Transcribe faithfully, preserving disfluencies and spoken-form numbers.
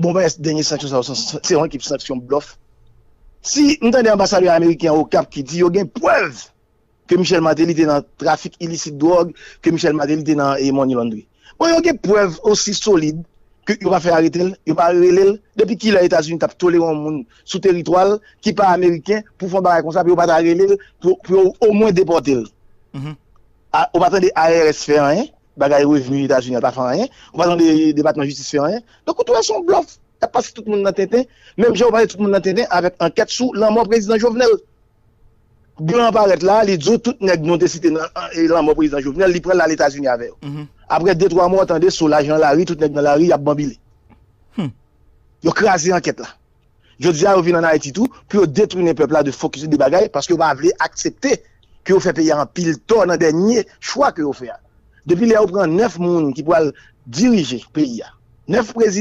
Bon, dènye sanksyon sa yo, se yon ekip sanksyon blòf. Si m tande anbasadè ameriken an Okap ki di yo gen prèv ke Michel Martelly te nan trafik ilisit dwòg, ke Michel Martelly te nan e, money laundry. Bon, yo gen prèv osi solid ke yo pa fè arete l, yo pa rele l. Depi kilè Etazini t ap tolere yon moun sou teritwa l ki pa ameriken pou fè yon bagay konsa, pou yo pa ta rele l, pou, pou yo omwen depòte l? Ou pa tande I R S fè anyen, bagay revni Etazini an pa fè anyen, ou pa tande Depatman Jistis fè anyen. Donk, ou twè se yon blòf. Y ap pase tout moun nan tenten. Menm jan yo pase tout moun nan tenten avèk ankèt sou lanmò prezidan Jovenel. Blan an parèt la, li di w tout nèg nou te site nan lanmò prezidan Jovenel, li pran l al Etazini avè yo. Apre de twa mwa, w tande Solaj nan lari, tout nèg nan lari, y ap banbile. Yo kraze ankèt la. Jodi a, yo vin ann Ayiti tou pou yo detounen pèp la de fokis de bagay, paske yo pa vle aksepte ke yo fè peyi a anpil tò nan dènye chwa ke yo fè a. Depi lè yo pran nèf moun ki pral dirije peyi a, nèf prezidan,